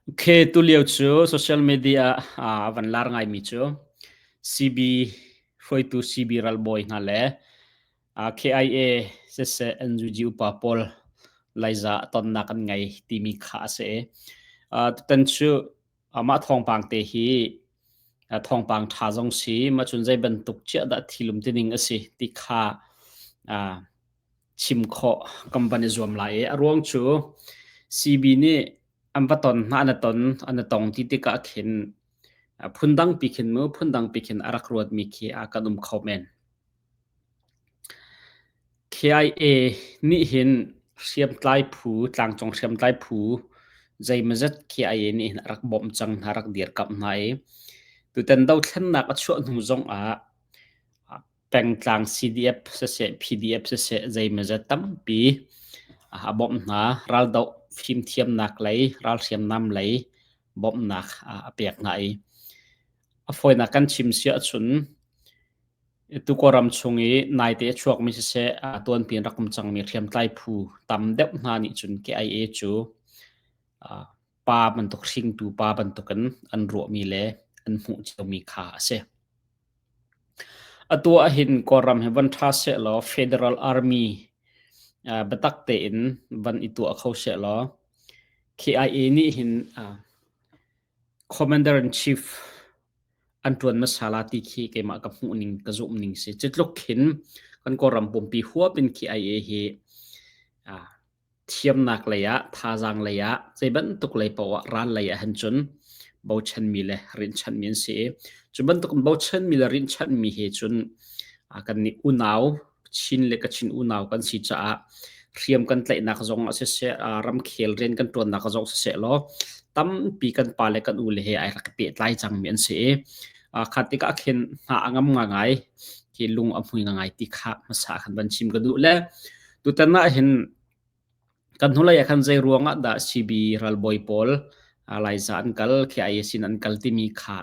Okay, tulio cu social media ah a van lar ngaimi cu CB hruaitu CB ralbawi hna le KIA siseh NUG upa pawl Laiza tonnak an ngei timi kha a si. Tutan cu mah thawngpang te hi thawngpang ṭha zong si, mah cun zei bantuk ciah dah thilum tining a si ti kha chim khawh kan van i zuam lai i a ruang cu CB nih an va ton hna an ton an tong ti tikah khin phundang pi khin mu phundang pi khin a rak ruatmi khi a kan um kho men. KIA nih hin hriamtlai phu tlangcung hriamtlai phu zeimawzat KIA nih hin a rak bawmh cang hna rak dirkamh hna i tutan dothlennak a chuah hnu zong ah pengtlang CDF siseh PDF siseh zeimawzat tampi a bawmh hna. Raldoh fimthiamnak lei, ralhriamnam lei bawmhnak a pek hna i a fawinak kan chim si ahcun tu Kawlram chung i naite a chuakmi siseh tuanpi in rak um cangmi hriamtlai phu tam deuh hna nih cun KIA cu pa bantuk hringtu pa bantukin an ruahmi le an hmuh ciomi kha a si. Atu ahhin Kawlram hi van ṭha sehlaw Federal Army biatak tein van i tuah kho sehlaw KIA nih hin Commander in Chief an ṭuan hmasa la ti khi keimah ka hmuh ning ka zumh ning si. Cu tluk khin kan Kawlram pumpi huap in KIA hi Thiamnak lei ah, thazaang lei ah, zeibantuk lei paoh ah ral lei ah hin cun bochanmi le rinhchanhmi an si i cu bantuk in bochanmi le rinhchanhmi he cun kannih unau Chin le Kachin unau kan si caah hriam kan tlaihnak zong ah siseh, ramkhel rian kan ṭuannak zong siseh law tampi kan pa le kan u le he ai rak i pehtlai cangmi an si i kha tikah khin hna a ngam ngai khi lung a hmui ngai ti kha hmasa khan van chim ka duh le Tutan ah hin kan hnulei ah khan zei ruang ah dah CB ralbawi pawl Laiza an kal, KIA sin an kal timi kha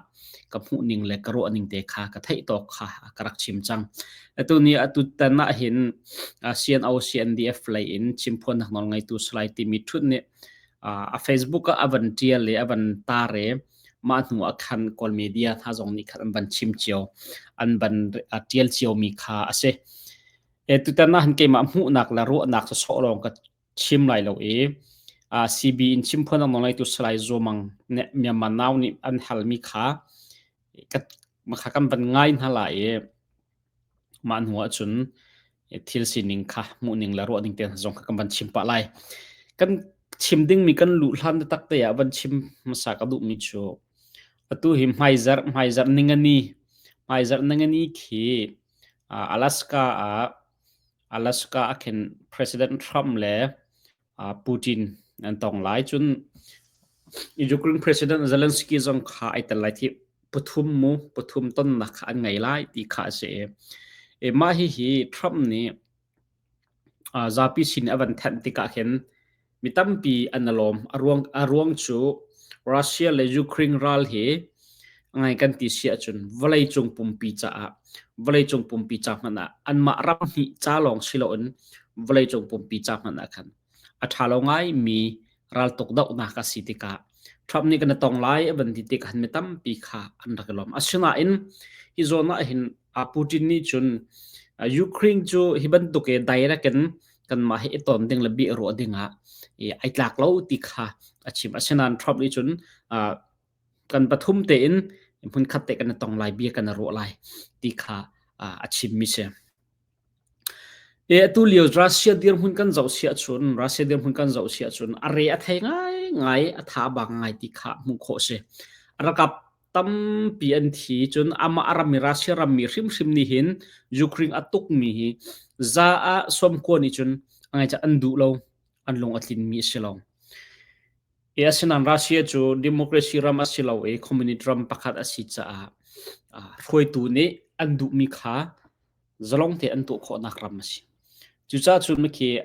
ka hmuh ning le ka ruah ning te kha ka theih tawk kha ka rak chim cang. Atu ni atu tan ah hin CNO CNDF lei in chimphuannak nawl ngeitu Salai timi Htut nih a Facebook ah a van tial le a van tar i mah hnu ah khan Kawl media hna zong nih khan an van chim cio, an van tial cio mi kha a si. Tutan ah hin keimah hmuhnak le ruahnak sawsawh lawng ka chim lai lo i CB in chimphuan ang ngeitu Salai Zumang nih Myanmar Now nih an halmi kha kha kan van ngai hna lai i mah hnu ahcun thil sining kha hmuhning le ruahning te zong kha kan van chim pah lai. Kan chim dingmi kan luh hlan taktak te ah van chim hmasa ka duhmi cu atu hi hmaizarh hmaizarh ningani hmaizarh ningani khi Alaska ah Alaska ah khin President Trump le Putin an tong lai. Cun Ukraine President Zelensky zong kha ai tel lai ti pathum mu pathum tonnak kha an ngei lai ti kha a si. I mah hihi Trump nih Zapi sin a van thanh tikah khin mi tampi an i lawm. A ruang cu Russia le Ukraine ral hi ngai kan ti si ahcun vawleicung pumpi caah vawleicung pumpi ca hmanh ah anmah ram hnih ca lawng si loin vawleicung pumpi ca hmanh ah khan a ṭha lo ngaimi raltuk dohnak a si tikah Trump nih kan i tong lai a van ti tikah mi tampi kha an rak i lawm. Asinain hi zawn ah hin Putin nih cun Ukraine cu hi bantuk i direct in kanmah hi i ton ding le bih ruah ding ah ai tlak lo ti kha a chim. Asinain Trump nih cun kan pathum tein hmunkhat te kan i tong lai bia kan i ruah lai ti kha a chimmi si. Atu lio Russia dirhmun kan zoh si ahcun Russia dirhmun kan zoh si ahcun a re a thei ngaingai, a tha bang ngai ti kha hmuh khawh a si. A ralkap tampi an thi cun amah a rammi Russia rammi hrimhrim nih hin Ukraine a tukmi hi za ah sawmkua nih cun a ngai an duh lo, an lung a tlinmi a si lo. E asinain Russia cu democracy ram a si lo i communist ram pakhat a si caah hruaitu nih an duhmi kha zalong te an tuah khawhnak ram a si. Cucaah cun khi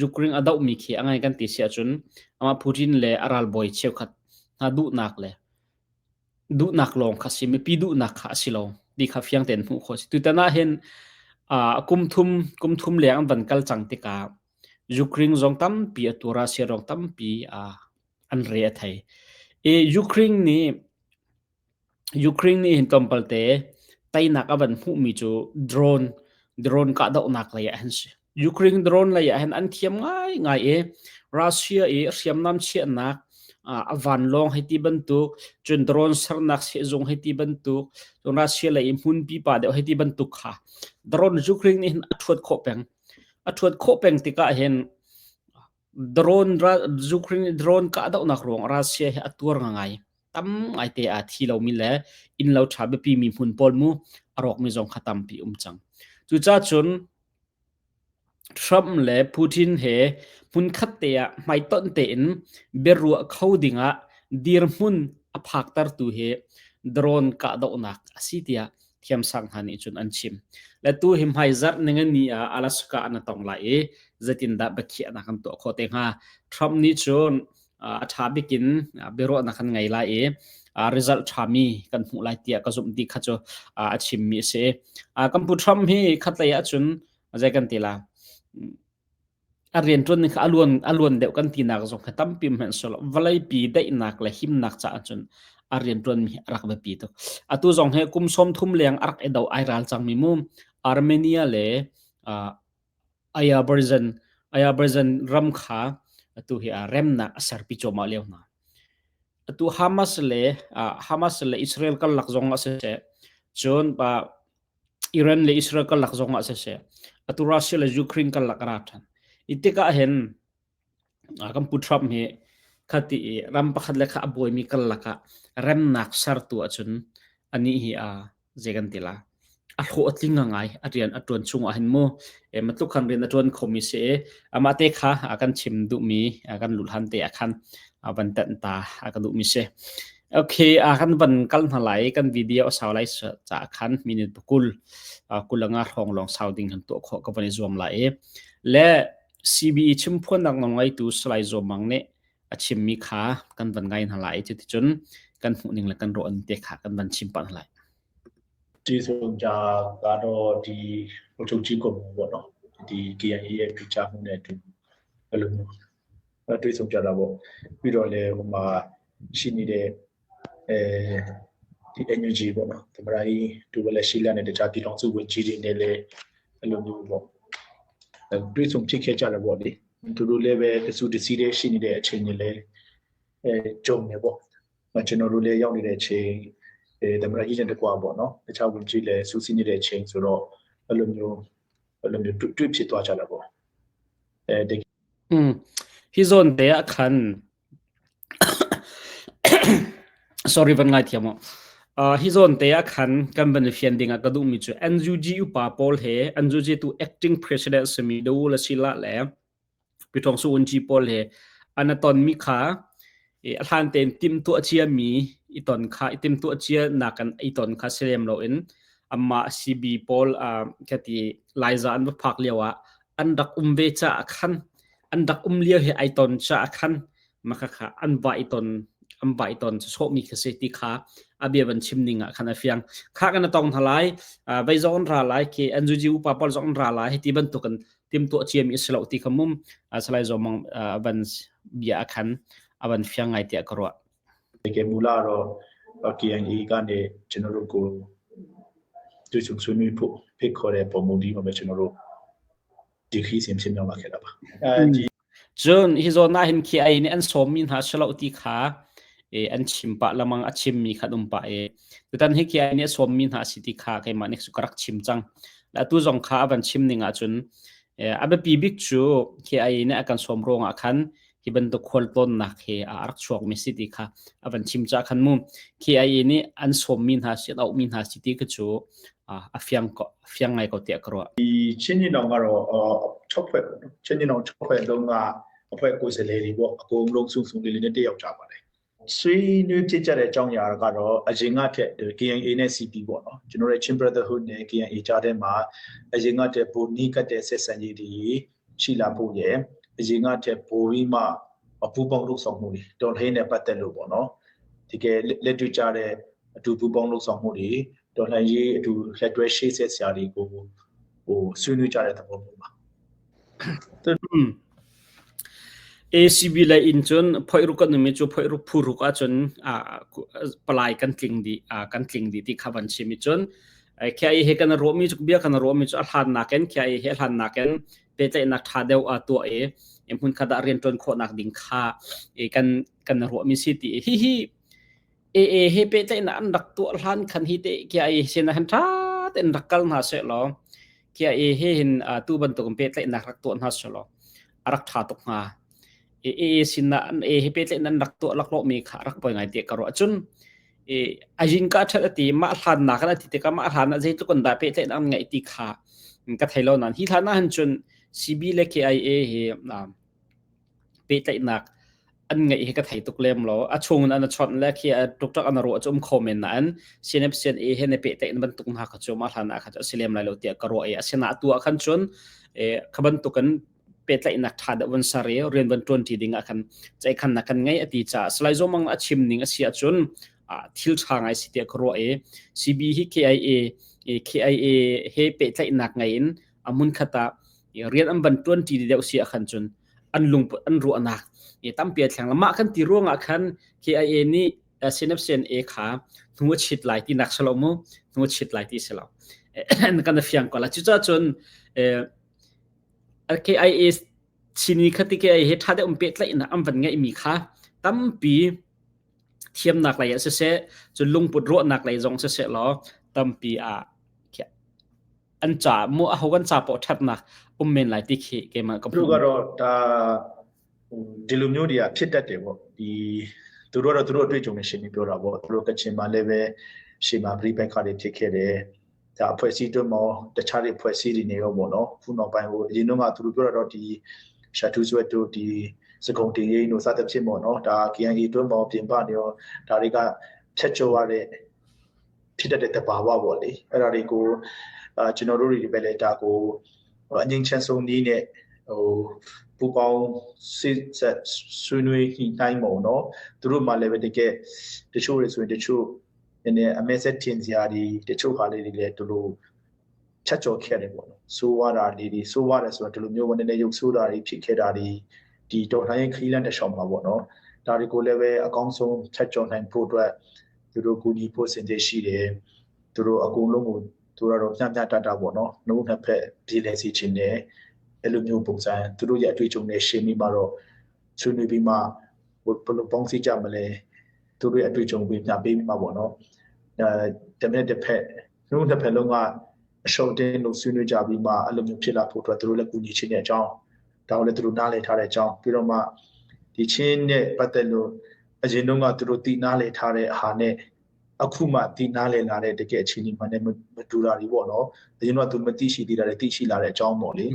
Ukraine a dohmi khi a ngai kan ti si ahcun amah Putin le a ralbawi cheukhat hna duhnak le duhnak lawng kha si mipi duhnak kha a si lo ti kha fiang tein hmuh khawh a si. Tutan ah hin kum thum kum thum leng an van kal cang tikah Ukraine zong tampi atu Russia zong tampi an re a thei. I Ukraine nih Ukraine nih hin tlawmpal te teinak a van hmuhmi cu drone drone kahdohnak lei ah hin si. Ukraine drone lei ah hin an thiam ngaingai i Russia i hriamnam chiahnak a vanlawng hei ti bantuk cun drone sernak sehzung hei ti bantuk cun Russia lei i hmun pipa deuh hei ti bantuk kha drone Ukraine nih hin a ṭhuat khawh peng. A ṭhuat khawh peng tikah hin Drone Ukraine drone kahdohnak ruang Russia hi a tuar ngai. Tam ngai te a thi lomi le innlo ṭha biapi mi hmun pawl mu a rawkmi zong kha tampi um cang. Cucaah cun Trump le Putin he hmunkhat te ah hmaitonh tein biaruah kho dingah dirhmun a phaktertu hi drone kahdohnak a si tiah thiamsang hna nih cun an chim. Le tu hi hmaizarh ningani ah Alaska an tong lai i zeitindah biakhiahnak an tuah khawh te hnga. Trump nih cun a ṭha bik in biaruahnak kan ngei lai i result ṭhami kan hmuh lai tiah ka zumh ti kha cu a chimmi a si. Kan pu Trump hi khatlei ahcun zei kan ti la A rianṭuan ning kha a luan deuh kan tinak zong kha tampi hmanh sawh vawleipi daihnak le himnak caah cun a rianṭuanmi hi a rak biapi tuk. Atu zong hi kum 30 leng a rak i do ai ral cangmi mu Armenia le uh, Azerbaijan Azerbaijan ram kha atu hi a remnak a serpi cuahmah lio hna. Atu Hamas le uh, Hamas le Israel karlak zong ah siseh cun uh, Iran le Israel karlak zong ah siseh, atu Russia le Ukraine karlak a ra ṭhan. I tikah hin kan pu Trump hi khati i ram pakhat le kha a buaimi karlak ah remnak sertu ahcun anih hi a zei kan ti la a hlawh a tling ngai a rian a ṭuan chung ah hin mu e matluk khan rian a ṭuan khomi si i amah te kha a kan chim duhmi kan luh hlan te ah khan a van tanh ta a ka duhmi si. Okay, a kan van kal hna lai kan video a sau lai caah khan minute pakul kulanga hrawng lawng sau ding kan tuah khawh ka van i zuam lai i le CBE chimphuannak nawlngeitu Salai Zaw Mang nih a chimmi kha kan van ngai hna lai cuticun kan hmuhning le kan ruah te kha kan van chim pah hna lai. တွေ့ဆုံကြကတော့ဒီဗိုလ်ချုပ်ကြီးကိုမောပေါ့နော်ဒီ KIA ရဲ့ဖိတ်ကြားမှုနဲ့အတူအဲ့လိုမျိုးတွေ့ဆုံကြတာပေါ့ပြီးတော့လည်းဟိုမှာရှိနေတဲ့အဲဒီ NUG ပေါ့နော်သမရကြီးဒူဝလက်ရှိလာတဲ့တခြားပြည်ထောင်စုဝန်ကြီးတွေနဲ့လည်းအဲ့လိုမျိုးပေါ့တွေ့ဆုံဖြစ်ခဲ့ကြတယ်ပေါ့လေသူတို့လည်းပဲတစုတစည်းတည်းရှိနေတဲ့အချိန်တွေလည်းအဲကြုံနေပေါ့ကျွန်တော်တို့လည်းရောက်နေတဲ့အချိန်အဲသမရကြီးတဲ့တကွာပေါ့နော်တခြားဝန်ကြီးလည်းစူးစီးနေတဲ့အချိန်ဆိုတော့အဲ့လိုမျိုးအဲ့လိုမျိုးတွေ့ဖြစ်သွားကြတာပေါ့အဲဒီ Mm. Hi zawn te ah khan sorry van ngai thiam hi zawn te ah khan kan van fian ding ah ka duhmi cu NUG upa pawl he NUG tu acting president simi do la sila le Pithong Su Unci pawl he an ton mi kha a hlan tein timhtuah cia mi i ton kha i timhtuah cia nak an i ton kha si lem loin amah CB pawl khati Laiza an va phak lio ah an rak um ve caah khan an rak um lio hi ai ton caah khan maka kha an va i ton an va i ton sawhmi kha si ti kha a bia van chim ning ah khan a fiang kha kan tong hna lai vei zong an ra lai khi an zuji upa pawl zong an ra lai ti bantuk in timtuah ciami a si lo ti kha mum Salai Zawmang van bia a khan a van fiang ngai tiah ka ruah. တကယ်မူလတော့ KIA ကနေကျွန်တော်တို့ကိုတွေ့ဆုံဆွေးနွေးဖို့ဖိတ်ခေါ်တဲ့ပုံမူဒီမှာပဲကျွန်တော်တို့ဒီခရီးစဉ်ဖြစ်မြောက်လာခဲ့တာပါအဲဒီ Cun hi zawn ah hin khi ai nih an sawmmi hna si lo ti kha an chim pah lamang a chimmi kha um pah i tutan hi khi ai nih a sawmmi hna si ti kha keimah nih ka rak chim cang. Atu zong kha a van chim ning ahcun a biapi bik cu khi ai nih a kan sawm ruangah khan hi bantuk khualtlawnnak he a rak chuakmi si ti kha a van chim ca khan mu KIA nih an sawmmi hna si an auhmi hna si ti kha cu a fiang ko fiang ngai ko tiah ka ruah ဒီချင်းညီနောင်ကတော့6ဖွဲ့ပေါ့နော်ချင်းညီနောင်6ဖွဲ့လုံးကအဖွဲ့ကိုယ်စားလှယ်တွေပေါ့အကုန်လုံးစုစုလေးလေးနဲ့တက်ရောက်ကြပါတယ်ဆွေးနွေးဖြစ်ကြတဲ့အကြောင်းအရာကတော့အရင်ကထက် KIA နဲ့ CP ပေါ့နော်ကျွန်တော်တို့ Chin Brotherhood နဲ့ KIA ကြားထဲမှာအရင်ကထက်ပိုနီးကပ်တဲ့ဆက်ဆံရေးတွေရှိလာဖို့ရယ်အရင်ကထက်ပိုပြီးမှပူးပေါင်းလုပ်ဆောင်မှုတွေတော်လှန်ရေးနဲ့ပတ်သက်လို့ပေါ့နော်တကယ်လက်တွေ့ကြတဲ့အတူပူးပေါင်းလုပ်ဆောင်မှုတွေတော်လှန်ရေးအတူလက်တွဲရှေ့ဆက်စရာတွေကိုဟိုဆွေးနွေးကြတဲ့သဘောမျိုးပါ อืม ACB lei in cun phoih ruk kan um i cu phoih ruk phu ruk ahcun palai kan tling dih kan tling dih ti kha van chim i cun KIA he kan ruahmi cu bia kan ruahmi cu a hlannak in KIA he a hlannak in pehtlaihnak ṭha deuh tuah i hmunkhat ah rianṭuan khawhnak ding kha kan kan ruahmi si ti hihi AA he pehtlaihnak an rak tuah hlan khan hi te KIA sin ah hin ṭha tein rak kal hna seh law KIA he hin tu bantuk in pehtlaihnak rak tuah hna seh law a rak ṭha tuk hnga. AA sin ah an A he pehtlaihnak an rak tuah laklawhmi kha rak poi ngai tiah ka ruah. Cun a yin ka ṭhat a ti mah hlannak in a ti tikah mah hlan ah zeitluk in dah pehtlaihnak an ngeih ti kha ka thei lo nain hi hlan ah hin cun CB le KIA hi pehtlaihnak an ngeih hi ka thei tuk lem lo. A chung in an chawnh le khi a tuktak an ruah cu um kho men nain CNF CNA he ne pehtlaih bantuk hna kha cu mah hlan ah kha cu a si lem lai lo tiah ka ruah i asinain atu ah khan cun kha bantukin pehtlaihnak ṭha deuh van ser i rian van ṭuanṭi ding ah khan ceihkhannak kan ngei a ti caah Salai Zawmang a chim ning a si ahcun thil ṭha ngai si tiah ka ruah i CB hi KIA KIA he pehtlaihnak ngei in a hmunkhat ah rian an van ṭuanṭi deuh si ah khan cun an lungput an ruahnak tampi a thleng mah kan ti ruangah khan KIA nih CNF CNA kha hnu a chit lai ti nak salo mu hnu a chit lai ti silo kan fiang ko la cucaah cun KIA chini kha ti KIA he ṭha deuh um pehtlaihnak an van ngeihmi kha tampi thiamnak lei ah siseh cun lungput ruahnak lei zong siseh law tampi ah an ca mu aho kan ca pawh ṭhatnak um men lai ti khi keimah ka သူတို့ကတော့ဒါဒီလိုမျိုးတွေကဖြစ်တတ်တယ်ပေါ့ဒီသူတို့ကတော့သူတို့အတွေ့အကြုံနဲ့ရှင်ပြီးပြောတာပေါ့သူတို့ကချင်မှာလည်းပဲရှေ့မှာပြိပက္ခတွေဖြစ်ခဲ့တယ်ဒါအဖွဲ့အစည်းတွင်းမှာတခြားတွေအဖွဲ့အစည်းတွေနေရောပေါ့နော်ခုနောက်ပိုင်းဟိုအရင်တော့ကသူတို့ပြောတာတော့ဒီရှာထူးဆွဲတို့ဒီစကုံတင်ရိန်းတို့စသဖြင့်ပေါ့နော်ဒါ KIA တွင်းမှာပြင်ပနေရောဒါတွေကဖြတ်ကျော်ရတဲ့ဖြစ်တတ်တဲ့တဘာဝပေါ့လေအဲ့ဒါတွေကိုအာကျွန်တော်တို့တွေပဲလေဒါကိုအငိမ့်ချမ်းဆုံးနည်းနဲ့ဟိုပူပေါင်းစစ်ဆက်ဆွေးနွေးညှိနှိုင်းပုံနော်သူတို့မှလည်းပဲတကယ်တချို့တွေဆိုရင်တချို့နည်းနည်းအမဲဆက်ထင်စရာတွေတချို့ဟာလေးတွေလည်းသူတို့ဖြတ်ကျော်ခဲ့တယ်ပေါ့နော်ဆိုးဝါးတာလေးတွေဆိုးဝါးတယ်ဆိုတော့ဒီလိုမျိုးနည်းနည်းရုပ်ဆိုးတာတွေဖြစ်ခဲ့တာတွေဒီတော်လှန်ရေးခရီးလမ်းတစ်လျှောက်မှာပေါ့နော်ဒါတွေကိုလည်းပဲအကောင်းဆုံးဖြတ်ကျော်နိုင်ဖို့အတွက်သူတို့ကူညီဖို့စင်ကြရှိတယ်သူတို့အကုန်လုံးကိုသူတို့တော့မျှမျှတတပေါ့နော်နှုတ်နှစ်ဖက်ပြည်လဲစီခြင်းနဲ့အဲ့လိုမျိုးပုံစံသူတို့ရဲ့အတွေ့အကြုံနဲ့ရှင်းပြီးမှတော့ဆွေးနွေးပြီးမှဘယ်လိုပေါင်းစည်းကြမလဲသူတို့ရဲ့အတွေ့အကြုံပြီးမျှပေးပြီးမှပေါ့နော်အဲတမက်တစ်ဖက်နှုတ်တစ်ဖက်လုံးကအရှုံးတင်းလို့ဆွေးနွေးကြပြီးမှအဲ့လိုမျိုးဖြစ်လာဖို့အတွက်သူတို့လည်းကူညီခြင်းတဲ့အကြောင်းဒါကိုလည်းသူတို့နားလည်ထားတဲ့အကြောင်းပြီးတော့မှဒီချင်းနဲ့ပတ်သက်လို့အရင်တုန်းကသူတို့တည်နားလည်ထားတဲ့ဟာနဲ့အခုမှတည်နားလည်လာတဲ့တကယ်အခြေအနေမှလည်းမတူတာတွေပေါ့နော်အရင်တော့သူမသိရှိသေးတာတွေသိရှိလာတဲ့အကြောင်းပေါ့လေ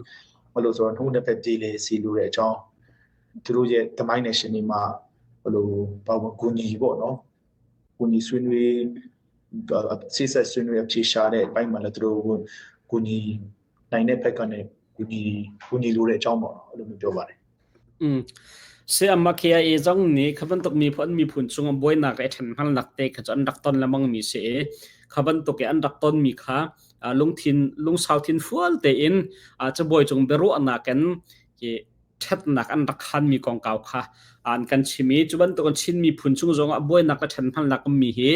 ဘလို့ဆိုတော့နှုတ်တစ်ဖက်ပြေးလေစီလိုတဲ့အကြောင်းသူတို့ရဲ့တမိုင်းနဲ့ရှင်နေမှာဘလို့ပါဝင်ကူညီပေါ့နော်ကူညီဆွေးနွေးစိဆက်ဆွေးနွေးအဖြေရှာတဲ့အပိုင်းမှာလည်းသူတို့ကူညီနိုင်တဲ့ဘက်ကနေကူညီကူညီလိုတဲ့အကြောင်းပေါ့နော်အဲ့လိုမျိုးပြောပါတယ် อืมse amma KIA zong nih kha bantuk miphun miphun chung buainak le ṭhenhalnak te kha cu an rak ton lengmang mi si i kha bantuk i an rak ton mi kha lungthin lungsau thin fual tein cabuai cung biaruahnak in ṭhatnak an rak khan mi kongkau kha an kan chim i cu bantuk in Chin miphun chung zong ah buainak le ṭhenhalnak um mi hi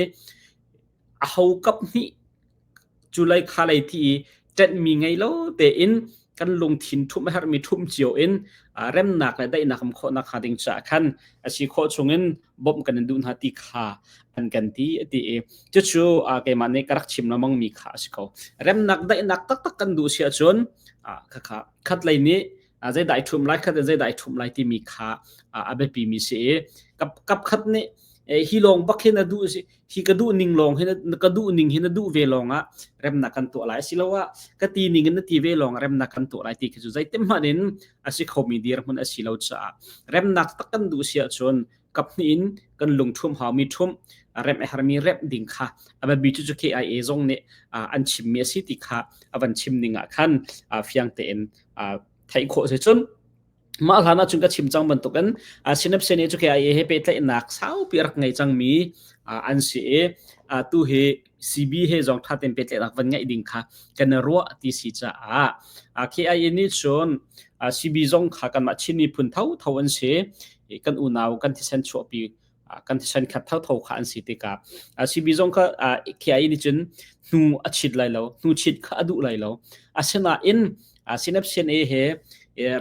aho kap hnih cu lei kha lei ti i ṭenhmi ngei lo tein kan lungthin ṭhumh a herhmi ṭhumh cio in remnak le daihnak um khawhnak hnga ding caah khan a si khawh chungin bawmh kan in duh hna ti kha an kan ti a ti i cucu keimah nih ka rak chim lengmang mi kha a si ko. Remnak daihnak taktak kan duh si ahcun khakha khat lei nih zeidah i ṭhumh lai khat in zeidah i ṭhumh lai timi kha a biapi mi si i kap khat nih hi lawng bak hin a duh hi ka duh ning lawng hi ka duh ning hi na duh ve lawng ah remnak kan tuah lai asiloah ka ti ning in na ti ve lawng remnak kan tuah lai ti khi cu zeitin hmanh in a si khomi dirhmun a si lo caah remnak tak kan duh si ahcun kap hnih in kan lung ṭhum haumi ṭhum rem a hermi rem ding kha a biapi cu cu KIA zong nih an chimmi a si ti kha a van chim ning ah khan fiang tein theih khawh si cun Mah hlan ahcun ka chim cang bantukin Synapse nih cu KIA he pehtlaihnak saupi a rak ngei cangmi an si i tu hi CB he zong ṭha tein pehtlaihnak van ngeih ding kha kan i ruah ti si caah KIA nih cun CB zong kha kanmah Chin miphun thotho an si. Kan unau kan thisen chuahpi kan thisen khat thotho kha an si tikah CB zong kha KIA nih cun hnu a chit lai lo, hnu chit kha a duh lai lo. Asinain CNF CNA he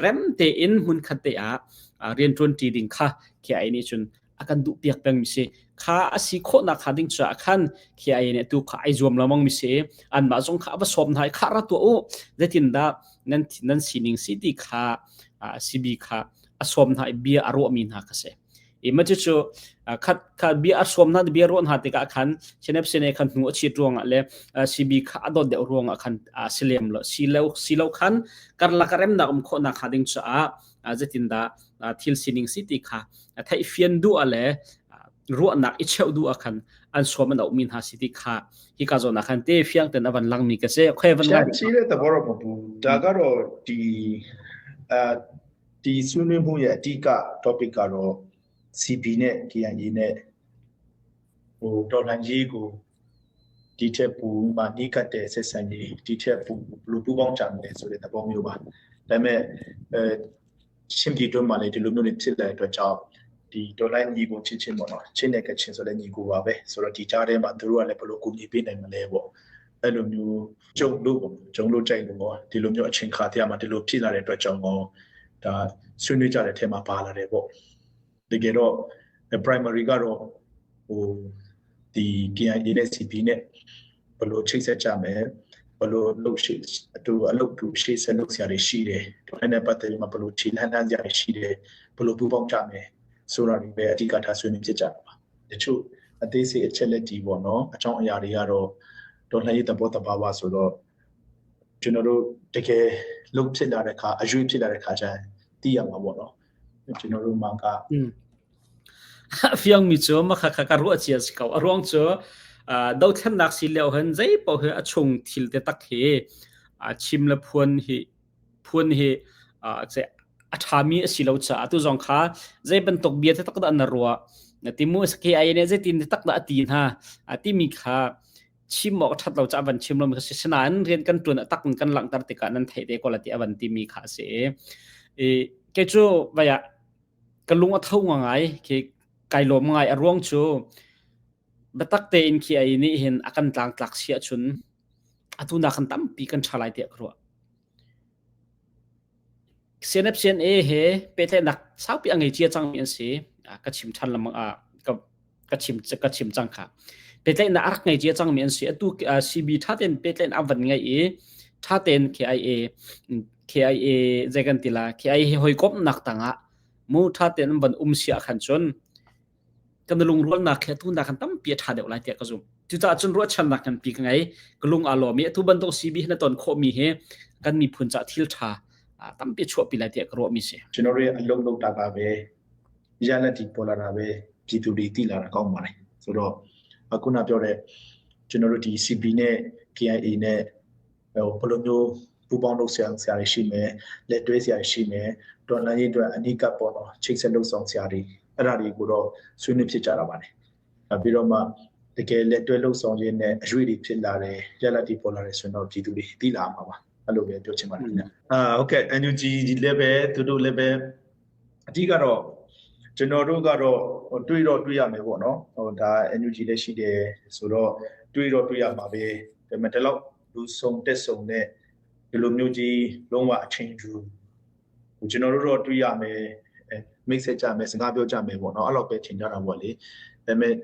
rem tein hmunkhat te ah rianṭuan ṭi ding kha KIA nih cun a kan duh piak peng mi si. Kha a si khawhnak kha ding caah khan KIA nih tu kha ai zuam lengmang mi si. Anmah zong kha a va sawm hna i kha ra tuah u, zeitindah nan nan sining si ti kha CB kha a sawm hna i bia a ruahmi hna kha si. I ma cu khat kha bia a sawm hna bia ruah hna tikah khan CNF CNA khan hnu a chit ruangah le CB kha a dawt deuh ruangah khan si lem lo si lo si lo khan karlak remnak um khawhnak kha ding caah zeitindah thil sining si ti kha theih fian duh ah le ruahnak i cheuh duh ah khan an sawm an auhmi hna si ti kha hika zawn ah khan te fiang ten a van langmi ka si khoi van ဖြန့်ချီတဲ့သဘောတော့မဟုတ်ဘူးဒါကတော့ဒီအဲဒီဆွေးနွေးမှုရဲ့အဓိက topic ကတော့ CB နဲ့ KIA နဲ့ဟိုဒေါ်လာကြီးကိုဒီထက်ပူမှနှီးကတ်တဲ့ဆက်ဆံရေးဒီထက်ပူဘလို့ပူပေါင်းကြမလဲဆိုတဲ့သဘောမျိုးပါဒါပေမဲ့အဲချင်းပြည်တွင်းမှာလည်းဒီလိုမျိုးတွေဖြစ်လာတဲ့အတွက်ကြောင့်ဒီဒေါ်လာညီကိုချင်းချင်းပေါ့နော်ချင်းနဲ့ကချင်းဆိုလည်းညီကိုပါပဲဆိုတော့ဒီကြားထဲမှာသူတို့ကလည်းဘလို့ကူညီပေးနိုင်မလဲပေါ့အဲ့လိုမျိုးကြုံလို့ပေါ့ကြုံလို့ကြိုက်လို့ပေါ့ဒီလိုမျိုးအချိန်ခါတရားမှာဒီလိုဖြစ်လာတဲ့အတွက်ကြောင့်ကောဒါဆွေးနွေးကြတဲ့အထက်မှာပါလာတယ်ပေါ့တကယ်တော့ primary ကတော့ဟိုဒီ KIA နဲ့ CP နဲ့ဘလို့ချိတ်ဆက်ကြမယ်ဘလို့လှုပ်ရှိအတူအလုပ်တူရှေ့ဆက်လုပ်စရာတွေရှိတယ်။ဒါနဲ့ပတ်သက်ပြီးမှဘလို့ခြေလှမ်းလှမ်းစရာတွေရှိတယ်ဘလို့ပူးပေါင်းကြမယ်ဆိုတာတွေပဲအဓိကထားဆွေးနွေးဖြစ်ကြတာပါ။တချို့အသေးစိတ်အချက်လက်ကြီးပေါ့နော်အကြောင်းအရာတွေကတော့တော်လှန်ရေးသဘောတဘာဝဆိုတော့ကျွန်တော်တို့တကယ်လှုပ်ဖြစ်လာတဲ့အခါအရွေးဖြစ်လာတဲ့အခါကျရင်သိရမှာပေါ့နော်ကျွန်တော်တို့မှာက Fiang mi cu ma kha kha ka ruah cia si ko. A ruang cu dothlennak si lio hin zei paoh hi a chung thil te tak hi chim le phuan hi phuan hi a ṭhami a si lo caah tu zong kha zei bantuk bia te tak dah na ruah timu KIA nih zeitin te tak dah a ti hna timi kha chim awk ṭhat lo caah van chim lo mi kha si. Sinain rian kan ṭuan a tak in kan langhter tikah nan theih te ko la ti a van timi kha a si. I kei cu vai ah ka lung a tho ngai khi kai lawm ngai a ruang cu biatak tein khi ai nih hin a kan tlangtlak si ahcun atu nak kan tampi kan ṭha lai tiah ka ruah. CNF CNA he pehtlaihnak saupi a ngei cia cangmi an si. Ka chim ṭhan lengmang ah ka ka chim ka chim cang kha. Pehtlaihnak a rak ngei cia cangmi an si. Atu CB ṭha tein pehtlaihnak an van ngei i ṭha tein KIA KIA zei kan ti la KIA he hawikomhnak tangah mu ṭha tein an van um si ah khan cun kan lungrualnak he atu nak kan tampi a ṭha deuh lai tiah ka zumh. Cucaah cun ruahchannak nganpi ka ngei. Ka lung aa lawm i atu bantuk CB hi na ton khawhmi hi kan miphun caah thil ṭha tampi chuahpi lai tiah ka ruahmi si. ကျွန်တော်တို့ရဲ့အလုပ်လုပ်တာကပဲရလဒ်ဒီပေါ်လာတာပဲပြည်သူတွေသိလာတာကောင်းပါတယ်ဆိုတော့အခုနပြောတဲ့ကျွန်တော်တို့ဒီ CB နဲ့ KIA နဲ့ဟိုဘယ်လိုမျိုးပူးပေါင်းလုပ်ဆရာဆရာတွေရှိမယ်လက်တွဲဆရာတွေရှိမယ်တော်လှန်ရေးအတွက်အနိကပေါ့နော်ချိတ်ဆက်လုပ်ဆောင်ဆရာတွေအဲ့ဒါတွေကိုတော့ဆွေးနွေးဖြစ်ကြတာပါတယ်ပြီးတော့မှတကယ်လက်တွဲလုပ်ဆောင်ခြင်းနဲ့အရွေတွေဖြစ်လာတယ်ရလဒ်တွေပေါ်လာတယ်ဆိုတော့ပြည်သူတွေသိလာမှာပါအဲ့လိုပဲပြောချင်ပါတယ်ခင်ဗျအာဟုတ်ကဲ့ NUG လည်းပဲသူတို့လည်းပဲအဓိကတော့ကျွန်တော်တို့ကတော့တွေးတော့တွေးရမယ်ပေါ့နော်ဟိုဒါ NUG လည်းရှိတယ်ဆိုတော့တွေးတော့တွေးရမှာပဲဒါပေမဲ့ဒီလောက်လူစုံတက်စုံတဲ့ဒီလိုမျိုးကြီးလုံးဝအချိန်ယူဟိုကျွန်တော်တို့တော့တွေးရမယ်မိတ်ဆက်ကြမယ်စကားပြောကြမယ်ပေါ့နော်အဲ့လိုပဲချိန်ကြတာပေါ့လေဒါပေမဲ့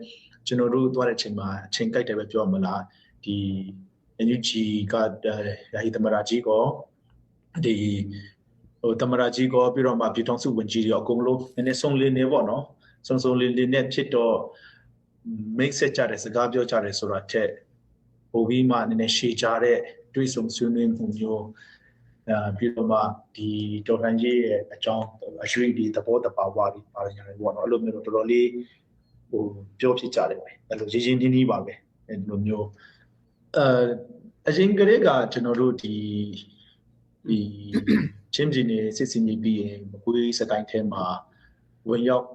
ကျွန်တော်တို့သွားတဲ့အချိန်မှာအချိန်ကြိုက်တယ်ပဲပြောမလားဒီ NUG ကယာယီသမရာကြီးကောဒီဟိုသမရာကြီးကောပြီးတော့မှပြည်ထောင်စုဝန်ကြီးတွေအကုန်လုံးနည်းနည်းစုံလင်နေပေါ့နော်စုံစုံလင်လင်နဲ့ဖြစ်တော့မိတ်ဆက်ကြတယ်စကားပြောကြတယ်ဆိုတာထက်ပိုပြီးမှနည်းနည်းရှည်ကြတဲ့တွေးဆုံဆွေးနွေးမှုမျိုးအဲပြီးတော့မှဒီတော်လှန်ရေးရဲ့အကြောင်းအရွေးဒီသဘောတဘာဝတွေပါတယ်ညာတွေပေါ့နော်အဲ့လိုမျိုးတော့တော်တော်လေးဟိုပြောဖြစ်ကြတယ်ပဲအဲ့လိုရင်းရင်းနှီးနှီးပါပဲအဲ့လိုမျိုးအဲအရင်ကတည်းကကျွန်တော်တို့ဒီဒီချင်းပြည်နယ်စစ်စင်ကြီးပြီးရင်မကွေးစကိုင်းထဲမှာဝင်ရောက်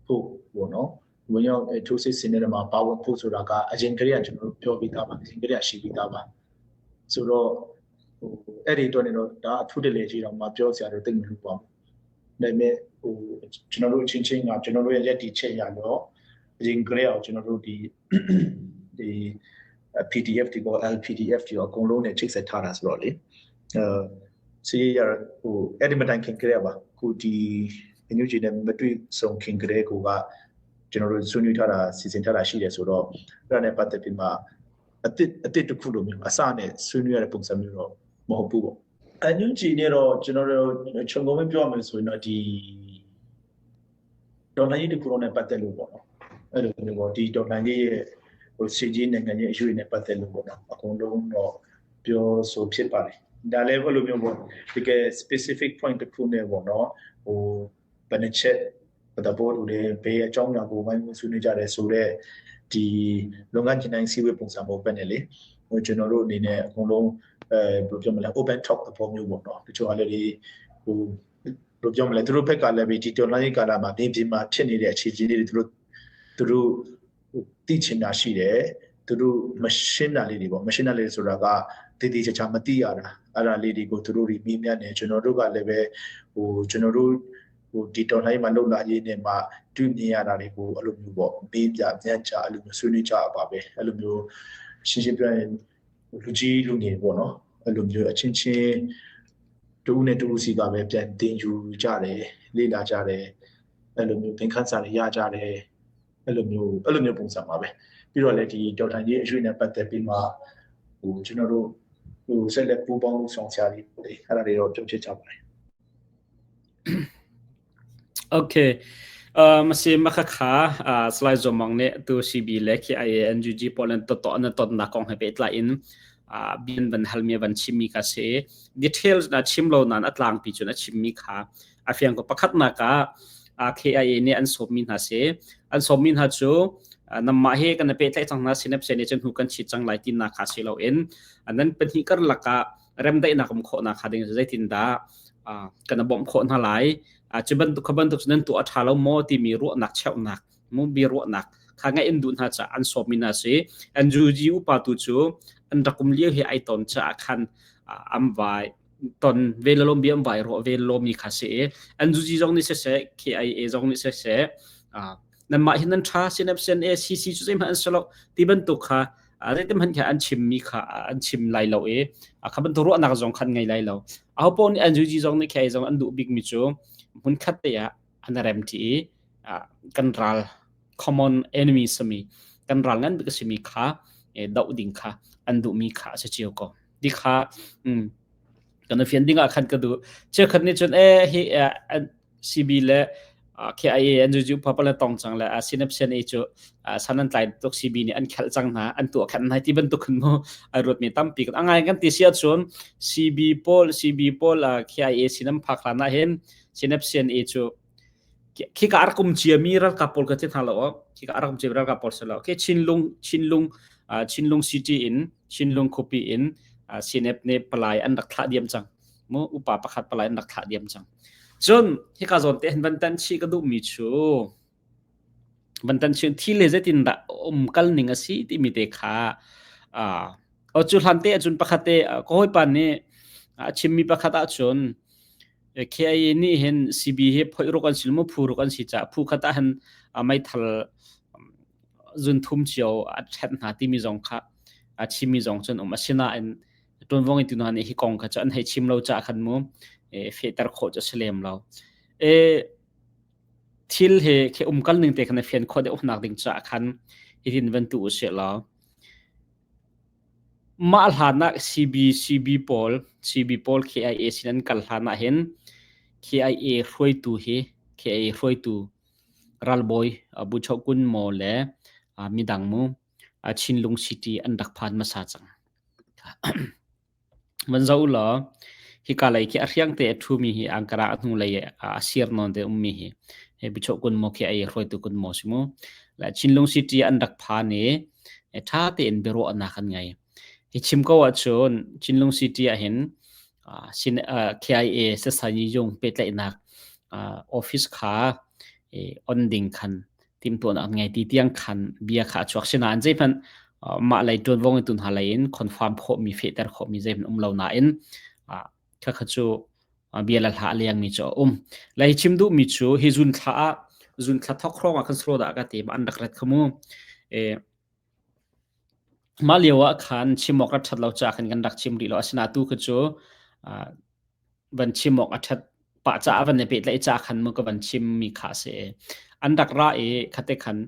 ဖို့ပေါ့နော်ဝင်ရောက်ထိုးစစ်ဆင်တဲ့မှာပါဝင်ဖို့ဆိုတာကအရင်ကတည်းကကျွန်တော်တို့ပြောပြီးသားပါအရင်ကတည်းကရှိပြီးသားပါဆိုတော့ ဟိုအဲ့ဒီတော့နေတော့ဒါအထူးတလေကြီးတော့မှပြောစရာတော့တိတ်မလို့ပါဘူးဒါပေမဲ့ဟိုကျွန်တော်တို့ချင်းချင်းကကျွန်တော်တို့ရဲ့ရက်တီချက်ရတော့အရင်ကလေးအောင်ကျွန်တော်တို့ဒီဒီ PDF တွေကော LPDF တွေအကုန်လုံးနဲ့ချိတ်ဆက်ထားတာဆိုတော့လေအဲစီရဟိုအဲ့ဒီမတိုင်ခင်ကလေးပါခုဒီအညူဂျီနဲ့မတွေ့ဆုံခင်ကလေးကိုကကျွန်တော်တို့ဆွေးနွေးထားတာစီစဉ်ထားတာရှိတယ်ဆိုတော့အဲ့ဒါနဲ့ပတ်သက်ပြီးမှအစ်အစ်တစ်ခုလိုမျိုးအစနဲ့ဆွေးနွေးရတဲ့ပုံစံမျိုးတော့မဟုတ်ဘူးပေါ့အညွန့်ကြည်နဲ့တော့ကျွန်တော်တို့ခြုံငုံမပြောရမယ်ဆိုရင်တော့ဒီဒေါ်လာကြီးတစ်ခုလုံးနဲ့ပတ်သက်လို့ပေါ့နော်အဲ့လိုမျိုးပေါ့ဒီဒေါ်လာကြီးရဲ့ဟိုစီကြီးနိုင်ငံရဲ့အရွေးနဲ့ပတ်သက်လို့ပေါ့နော်အကုန်လုံးတော့ပြောဆိုဖြစ်ပါတယ်ဒါလည်းဘယ်လိုမျိုးပေါ့တကယ် specific point တစ်ခုနဲ့ပေါ့နော်ဟိုဘယ်နှချက်တဘောတူတယ်ဘယ်အကြောင်းအရာကိုဝိုင်းဝန်းဆွေးနွေးကြတယ်ဆိုတော့ဒီလုပ်ငန်းကျင်တိုင်းစီဝေးပုံစံပုံပဲနဲ့လေဟိုကျွန်တော်တို့အနေနဲ့အကုန်လုံးအဲဘယ်လိုပြောမလဲ open talk သဘောမျိုးပေါ့နော်တချို့အားလည်းဒီဟိုဘယ်လိုပြောမလဲသူတို့ဘက်ကလည်းဒီတော်လိုင်းကာလမှာပြင်ပြင်မှာဖြစ်နေတဲ့အခြေအနေတွေသူတို့သူတို့သိချင်တာရှိတယ်သူတို့မရှင်းတာလေးတွေပေါ့မရှင်းတာလေးဆိုတာကတည်တည်ချာချာမသိရတာအဲ့ဒါလေးတွေကိုသူတို့တွေမေးမြန်းနေကျွန်တော်တို့ကလည်းပဲဟိုကျွန်တော်တို့ဟိုဒီတော်လိုင်းမှာလုံလာရေးနဲ့မှတွေ့မြင်ရတာတွေကိုအဲ့လိုမျိုးပေါ့မေးပြပြန်ချအဲ့လိုမျိုးဆွေးနွေးကြပါပဲအဲ့လိုမျိုးရှင်းရှင်းပြောရင်လူကြီးလူငယ်ပေါ့နော်အဲ့လိုမျိုးအချင်းချင်းတူနဲ့တူစီကပဲပြန်တင်ယူကြတယ်လေ့လာကြတယ်အဲ့လိုမျိုးသင်ခန်းစာတွေရကြတယ်အဲ့လိုမျိုးအဲ့လိုမျိုးပုံစံပါပဲပြီးတော့လည်းဒီဒေါက်တာကြီးအရွေးနဲ့ပတ်သက်ပြီးမှဟိုကျွန်တော်တို့ဟိုဆက်လက်ပူးပေါင်းဆောင်ဆရာတွေပေါ့လေအဲ့ဒါတွေတော့ပြုတ်ဖြစ်ကြပါတယ် Okay masi makhakha slide zomong ne tu CB le KIA NUG Poland to to na ton na kong he pe tla in bian van halmi van chimmi ka se details na chim lo nan atlang pi chun a chimmi kha a fiang ko pakhat na ka KIA ne an som mi hna se an som mi hna chu namma he kan pe tlai chang na sinep se ne chen hu kan chi chang lai tin na kha se lo in anan pan hi kar laka remdai na kum kho na kha ding zeitin da kan bom kho na lai cu bantuk kha bantuk nan tu a ṭha lo maw timi ruahnak cheuhnak mu bi ruahnak kha ngai in duh hna ca an sawm mi hna si an juji upa tu cu an rakum lio hi ai ton ca khan am vai ton ve lom bi am vai ro ve lo mi kha si an juji zong ni se se KIA zong ni se se nan mah hin nan ṭha sinap sen e CC cu zeihmanh an selo ti bantuk kha zeitim han kha an chim mi kha an chim lai lo i kha bantuk ruahnak zong khan ngei lai lo aho paoh nih an zuji zong nih khi zong an duh bik mi cu hmun khat te ah an rem ṭi i kan ral common enemy sami kan ral ngan bik simi kha doh ding kha an duh mi kha a si cio ko di kha kan fian ding ah khan ka duh cheukhat nih cun e hi CB le KIA an juju papal tong cang le Synapse A cu san an tlai tuk CB nih an khelh cang hna an tuah khan hna ti bantuk khin mu ai ruat mi tampi kan angai kan ti sia cun CB pawl CB pawl KIA sinam phak hlan ah hin Synapse A cu khi ka rak um cia mi ralkap pawl ka ti hna lo khi ka rak um cia mi ralkap pawl se lo khi Chinlung Chinlung Chinlung City in Chinlung khuapi in Sinep nih palai an rak thlah diam cang mu upa pakhat palai an rak thlah diam cang Cun hika zawn te hin van tan chih ka duhmi cu van tan chih thi le zeitindah um kal ning a si timi te kha uh, o cu hlan te ahcun pakhat te ka hawipa nih a chimmi pakhat ahcun KIA nih hin CB hi phoih ruk an si mu phu ruk an si caah phu khat ah hin meithal zun thum cio a ṭhen hna timi zong kha a chimmi zong cun um asinain ṭuanvo ngeitu hna nih hi kong kha cu an hei chim lo caah khan mu fehter khawh cu a si lem lo. E, thil he khi umkal ning te khan a fian khawh deuh nak ding caah khan hitin van tu usih law mah hlan ah CB CB pawl CB pawl KIA sin an kal hlan ah hin KIA hruaitu hi KIA hruaitu ralbawi Buchoh Kun Maw le midang mu Chinlung City an rak phan hmasa cang. Van zoh u law hika lei khi a hriang te a ṭhumi hi Ankara a hnulei a sir nawn te ummi hi hi Bichoh Kun Maw khi ei hruaitu Kun Maw si mu. La Chinlung City an rak phan i ṭha tein biaruahnak an ngei. Hi chim ko ahcun Chinlung City ah hin sin KIA Sasanyi Yung pehtlaihnak office kha on ding khan timhtuahnak an ngei ti tiang khan bia kha a chuak. Sinain zeihmanh Mah lei ṭuanvo ngeitu hna lei in confirm khawhmi fehter khawhmi zeihmanh um lo nain khakha cu bia le hla a lengmi cu a um. Le hi chim duhmi cu hi zun thla ah zun thla thok hrawng ah khan sro dah ka ti an rak ret kha mu. Mah lio ah khan chim awk rat ṭhat lo caah khan kan rak chim rih lo. Asinain tu kha cu van chim awk a ṭhat pah caah van i pehtlaih caah khan mu ka van chimmi kha a si. An rak ra i khate khan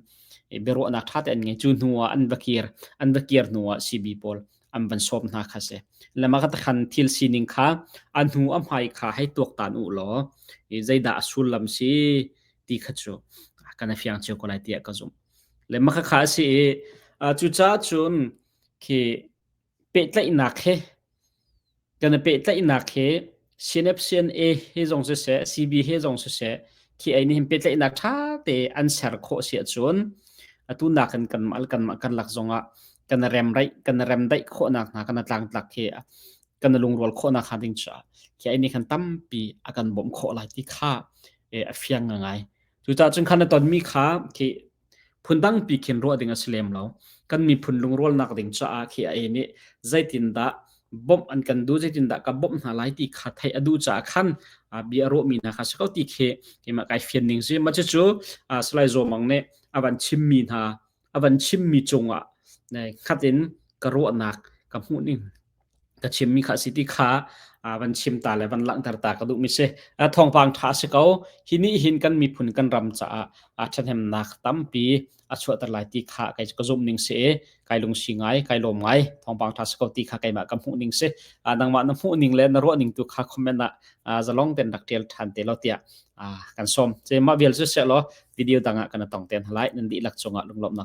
biaruahnak ṭha te an ngei. Cu hnu ah an va kir. An va kir hnu ah CB pawl an van sawm hna kha si. Le mah kha khan thil sining kha a hnu a hmai kha hei tuaktan u law zeidah a sullam si ti kha cu kan i fiang cio ko lai tiah ka zumh. Le mah kha a si i cucaah cun khi pehtlaihnak he kan i pehtlaihnak he CNF-CNA he zong siseh CB he zong siseh khi ei nih hin pehtlaihnak ṭha te an ser khawh si ahcun atu nakin kanmah le kanmah kan lak zongah kan remraih kan remdaih khawhnak hna kan tlangtlak khi kan lungrual khawhnak hnga ding caah khi ei nih khan tampi a kan bawmh khawh lai ti kha a fiang ngai. Cucaah cun khan na tonmi kha khi phundangpi khin ruah ding a si lem lo. Kan miphun lungrualnak ding caah khi a nih zeitindah bawmh an kan duh, zeitindah ka bawmh hna lai ti kha theih a duh caah khan bia a ruahmi hna kha si ko ti khi keimah kai fian ning si. Mah cucu Salai Zaw Mang nih a van chimmi hna a van chimmi cungah khat in ka ruahnak ka hmuh ning ka chimmi kha si ti kha van chim ta le van langhter ta ka duhmi si. Thawngpang ṭha si ko. Hi nih hin kan miphun kan ram caah ṭhahnemnak tampi a chuahter lai ti kha kai ka zumh ning si i kai lungsi ngai, kai lawm ngai. Thawngpang ṭha si ko ti kha keimah ka hmuh ning si. Nangmah na hmuh ning le na ruah ning tu kha comment ah zalong ten rak ṭial ṭhan te law tiah kan sawm. Ce mah vial cu seh law video dang ah kan tong ten halai. Nan dihlak cungah lunglawmhnak.